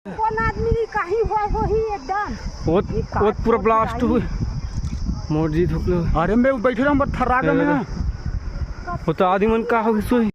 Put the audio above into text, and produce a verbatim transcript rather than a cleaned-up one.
कोन आदमी नहीं, कहीं हुआ होही एकदम। वो, ये वो पूरा blast हुई। मोर जी धुकलो। अरे, मैं बैठे रहूं, बस थर्रा के मैं। वो तो आदमी मन का हो सोई।